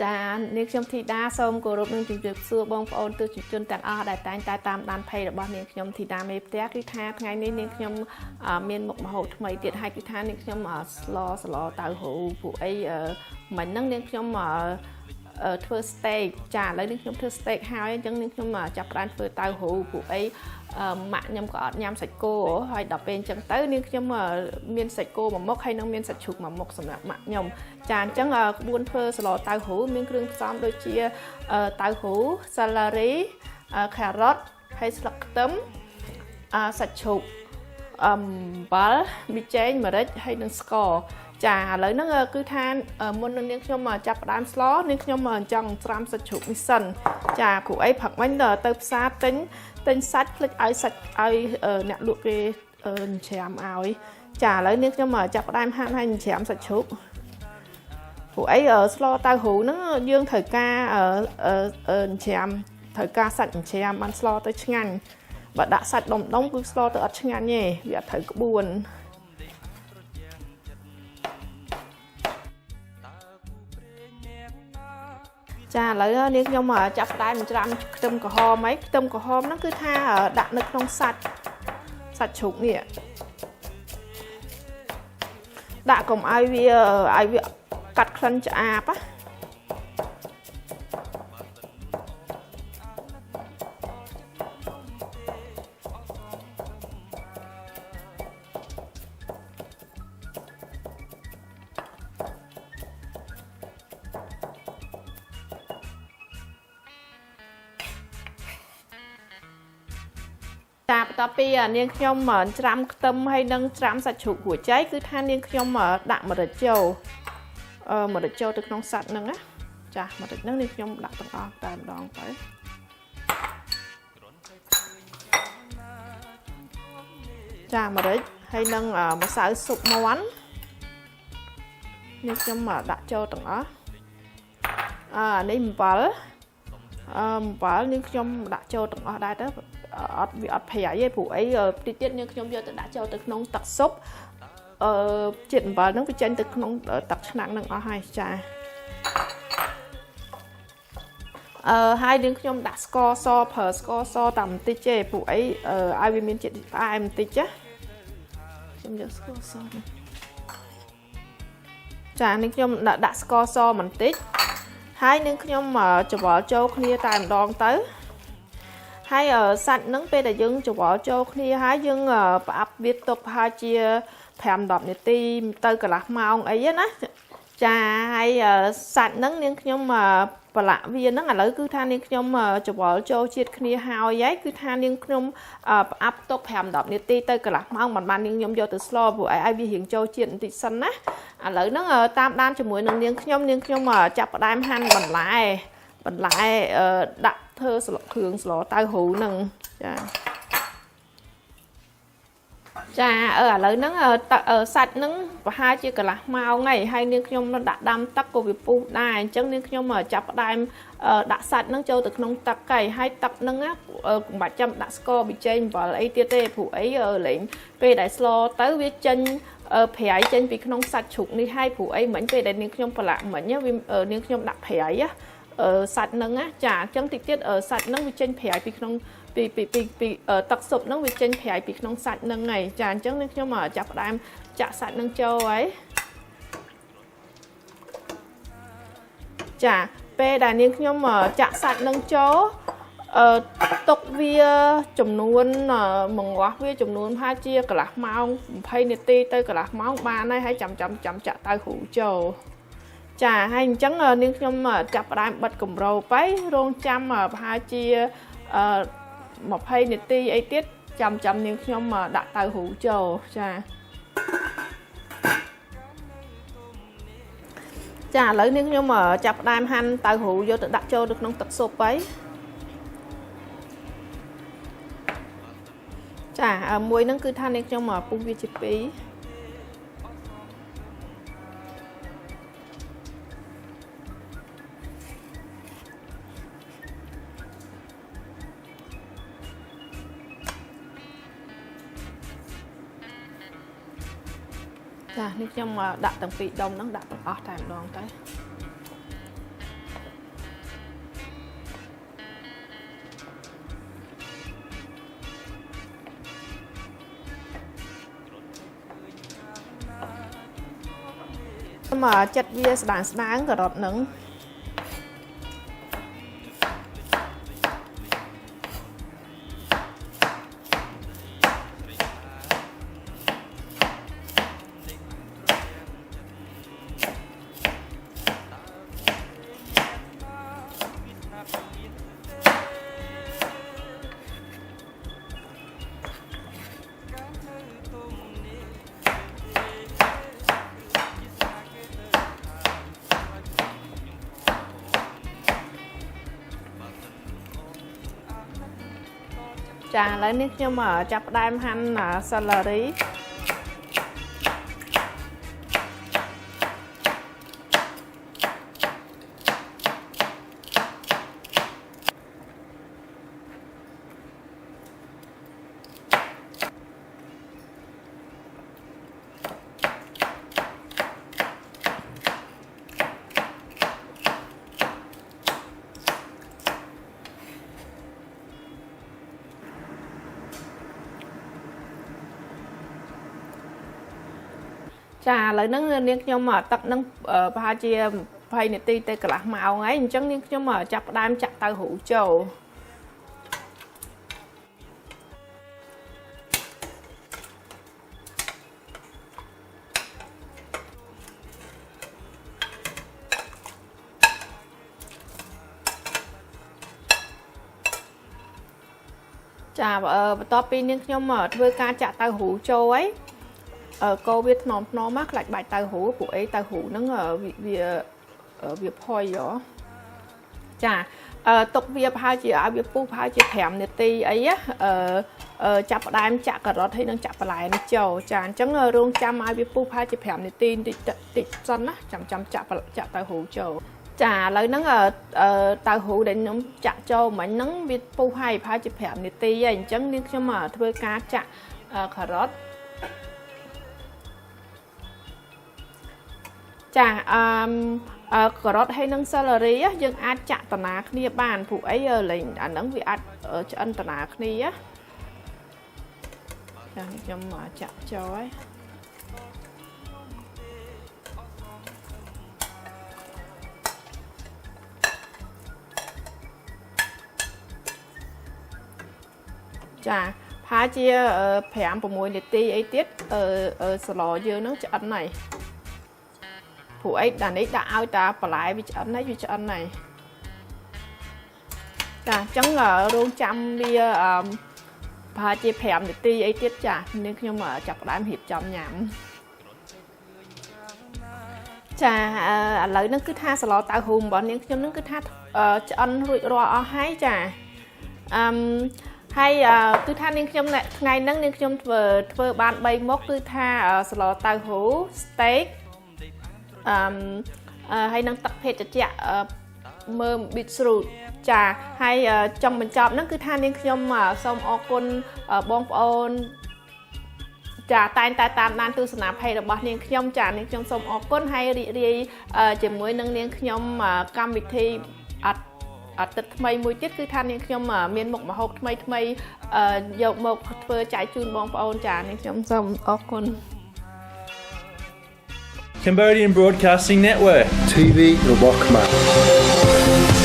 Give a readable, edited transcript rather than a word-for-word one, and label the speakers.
Speaker 1: ចានាងខ្ញុំធីតាសូមគោរពនឹងជម្រាបសួរបងប្អូនទស្សនិកជនទាំងអស់ដែលតែងតែតាមដាន page របស់នាងខ្ញុំធីតាមេផ្ទះគឺថាថ្ងៃនេះនាងខ្ញុំមានមុខម្ហូបថ្មីទៀតហើយគឺថានាងខ្ញុំស្លសឡតៅហ៊ូពួកអីមិញហ្នឹងនាងខ្ញុំធ្វើ steak ចាឥឡូវនេះខ្ញុំធ្វើ steak ហើយអញ្ចឹងនាងខ្ញុំចាប់ផ្ដើមធ្វើតៅហ៊ូពួកអីម៉ាក់ខ្ញុំក៏អត់ញ៉ាំសាច់គោហើយដល់ពេលអញ្ចឹងទៅនាងខ្ញុំមានសាច់គោមួយមុខហើយនឹងមានសាច់ជ្រូកមួយមុខសម្រាប់ម៉ាក់ខ្ញុំចាអញ្ចឹងក្បួនធ្វើសឡតៅហ៊ូមានគ្រឿងផ្សំដូចជាតៅហ៊ូ celery ការ៉ុតហើយស្លឹកខ្ទឹមសាច់ជ្រូកអំបិលប៊ីចេងម្រេចហើយនិងស្ករចាឥឡូវហ្នឹងគឺថាមុននឹងនាងខ្ញុំចាប់ផ្ដើមស្លនាងខ្ញុំចង់ត្រាំសាច់ជ្រូកនេះសិនចាព្រោះអីព្រឹកមិញទៅផ្សារទិញទិញសាច់ភ្លេចឲ្យសាច់ឲ្យអ្នកលក់គេច្រាមឲ្យចាឥឡូវនាងខ្ញុំចាប់ផ្ដើមហាន់ហើយច្រាមសាច់ជ្រូកព្រោះអីស្លតៅហ៊ូហ្នឹងយើងត្រូវការច្រាមត្រូវការសាច់ច្រាមបានស្លទៅឆ្ងាញ់បើដាក់សាច់ដុំដុំគឺស្លទៅអត់ឆ្ងាញ់ទេវាអត់ត្រូវក្បួនចាឥឡូវនាងខ្ញុំចាប់ផ្ដើមច្រាំខ្ទឹមក្រហមអីខ្ទឹមក្រហមហ្នឹងគឺថាដាក់នៅក្នុងសាច់សាច់ជ្រូកនេះដាក់កុំឲ្យវាឲ្យវាកាត់ក្លិនឆ្អាបណាចាបន្ទាប់ពីនាងខ្ញុំច្រាំខ្ទឹមហើយនឹងច្រាំសាច់ជ្រូករួចចៃគឺថានាងខ្ញុំដាក់ម្រេចចូលម្រេចចូលទៅក្នុងសាច់ហ្នឹងណាចាម្រេចហ្នឹងនាងខ្ញុំដាក់ទាំងអស់តែម្ដងទៅចាម្រេចហើយនឹងម្សៅស៊ុបមាន់នាងខ្ញុំដាក់ចូលទាំងអស់អានេះអំបិលអំបិលនាងខ្ញុំដាក់ចូលទាំងអស់ដែរទៅអត់វាអត់ប្រៃទេព្រោះអីតិចទៀតនាងខ្ញុំយកទៅដាក់ចូលទៅក្នុងទឹកស៊ុបអឺជាតិអំបិលហ្នឹងវាចេញទៅក្នុងទឹកឆ្នាំងហ្នឹងអស់ហើយចាអឺហើយនាងខ្ញុំដាក់ស្ករសប្រើស្ករសតែបន្តិចទេព្រោះអីឲ្យវាមានជាតិផ្អែមបន្តិចណាខ្ញុំយកស្ករសនេះចានាងខ្ញុំដាក់ស្ករសបន្តិចហើយនាងខ្ញុំច្របល់ចូលគ្នាតែម្ដងទៅហើយសាច់ហ្នឹងពេលដែលយើងច្របល់ចូលគ្នាហើយយើងផ្អាប់វាទុកប្រហែលជា5 10នាទីទៅកន្លះម៉ោងអីណាចាហើយសាច់ហ្នឹងនាងខ្ញុំប្រឡាក់វាហ្នឹងឥឡូវគឺថានាងខ្ញុំច្របល់ចូលជាតិគ្នាហើយហើយគឺថានាងខ្ញុំផ្អាប់ទុក5 10នាទីទៅកន្លះម៉ោងមិនបាននាងខ្ញុំយកទៅស្លព្រោះអីឲ្យវារៀងចូលជាតិបន្តិចសិនណាឥឡូវហ្នឹងតាមដានជាមួយនឹងនាងខ្ញុំនាងខ្ញុំចាប់ផ្ដើមហាន់បន្លែបន្លែដាក់ធ្វើស្លគ្រឿងស្លតៅហ៊ូហ្នឹងចាចាឥឡូវហ្នឹងសាច់ហ្នឹងប្រហែលជាកន្លះម៉ោងហើយហើយនាងខ្ញុំដាក់ដាំទឹកក៏វាពុះដែរអញ្ចឹងនាងខ្ញុំចាប់ផ្ដើមដាក់សាច់ហ្នឹងចូលទៅក្នុងទឹកហើយហើយទឹកហ្នឹងកុំបាច់ចាំដាក់ស្ករប៊ីចេងអំបិលអីទៀតទេព្រោះអីលែងពេលដែលស្លទៅវាចេញប្រៃចេញពីក្នុងសាច់ជ្រូកនេះហើយព្រោះអីមិញពេលដែលនាងខ្ញុំប្រឡាក់មិញវានាងខ្ញុំដាក់ប្រៃណាសាច់ហ្នឹងណាចាអញ្ចឹងតិចទៀតសាច់ហ្នឹងវាចេញប្រៃពីក្នុងពីពីពីពីទឹកស៊ុបហ្នឹងវាចេញប្រៃពីក្នុងសាច់ហ្នឹងហើយចាអញ្ចឹងនេះខ្ញុំចាប់ផ្ដើមចាក់សាច់ហ្នឹងចូលហើយចាពេលដែលនាងខ្ញុំចាក់សាច់ហ្នឹងចូលអឺទុកវាចំនួនមងាស់វាចំនួនប្រហែលជាកន្លះម៉ោង20នាទីទៅកន្លះម៉ោងបានហើយហើយចាំចាំចាំចាក់តៅហ៊ូចូលចាហើយអញ្ចឹងនាងខ្ញុំចាប់ផ្ដើមបិទគម្របទៅរងចាំប្រហែលជា20នាទីអីទៀតចាំចាំនាងខ្ញុំដាក់តៅហ៊ូចូលចាចាឥឡូវនាងខ្ញុំចាប់ផ្ដើមហាន់តៅហ៊ូយកទៅដាក់ចូលទៅក្នុងទឹកស៊ុបហើយចាមួយហ្នឹងគឺថានាងខ្ញុំពុះវាជា2ចានេះខ្ញុំដាក់ទាំងពីរដុំហ្នឹងដាក់ទាំងអស់តែម្ដងទៅ មកចិត្តវាស្ដើងស្ដើងការ៉ុតហ្នឹងចាឥឡូវនេះខ្ញុំចាប់ផ្ដើមហាន់ celery ចាឥឡូវហ្នឹងនាងខ្ញុំទឹកហ្នឹងប្រហែលជា20នាទីទៅកន្លះម៉ោងហើយអញ្ចឹងនាងខ្ញុំចាប់ផ្ដើមចាក់តៅហ៊ូចូលចាបន្ទាប់ពីនាងខ្ញុំធ្វើការចាក់តៅហ៊ូចូលហើយកោវាថ្នមថ្នមមកខ្លាចបាច់តៅហ៊ូពួកអីតៅហ៊ូហ្នឹងវាវាផុយហ៎ចាទុកវាប្រហែលជាឲ្យវាពុះប្រហែលជា5នាទីអីណាអឺចាប់ផ្ដើមចាក់ការ៉ុតហើយនឹងចាក់បន្លែនេះចូលចាអញ្ចឹងរងចាំឲ្យវាពុះប្រហែលជា5នាទីតិចតិចសិនណាចាំចាំចាក់ចាក់តៅហ៊ូចូលចាឥឡូវហ្នឹងតៅហ៊ូដែលខ្ញុំចាក់ចូលមិញហ្នឹងវាពុះហើយប្រហែលជា5នាទីហើយអញ្ចឹងនាងខ្ញុំធ្វើការចាក់ការ៉ុតចាអឺការ៉ុតហើយនឹង celery យើងអាចចាក់តាណាគ្នាបានព្រោះអីលេងអាហ្នឹងវាអាចឆ្អិនតាណាគ្នាចាខ្ញុំចាក់ចូលហើយចាប្រហែលជា5 6នាទីអីទៀតអឺសឡយើងហ្នឹងឆ្អិនហើយព្រោះអីដល់នេះដាក់ឲ្យតាបន្លែវាឆ្អិនហើយវាឆ្អិនហើយចាអញ្ចឹងរងចាំវាប្រហែលជា5នាទីអីទៀតចានាងខ្ញុំចាប់ផ្ដើមរៀបចំញ៉ាំចាឥឡូវហ្នឹងគឺថាសឡតៅហ៊ូរបស់នាងខ្ញុំហ្នឹងគឺថាឆ្អិនរួចរាល់អស់ហើយចាអឺហើយគឺថានាងខ្ញុំថ្ងៃហ្នឹងនាងខ្ញុំធ្វើធ្វើបាន3មុខគឺថាសឡតៅហ៊ូ steak អឺហើយនឹងទឹកភេសជ្ជៈមើម beetroot ចាហើយចង់បញ្ចប់ហ្នឹងគឺថានាងខ្ញុំសូមអរគុណបងប្អូនចាតែងតែតាមដានទស្សនា page របស់នាងខ្ញុំចានាងខ្ញុំសូមអរគុណហើយរីករាយជាមួយនឹងនាងខ្ញុំកម្មវិធីអត់អាទិត្យថ្មីមួយទៀតគឺថានាងខ្ញុំមានមុខម្ហូបថ្មីថ្មីយកមកធ្វើចែកជូនបងប្អូនចានាងខ្ញុំសូមអរគុណ
Speaker 2: Cambodian Broadcasting Network.
Speaker 3: TV របស់ខ្មែរ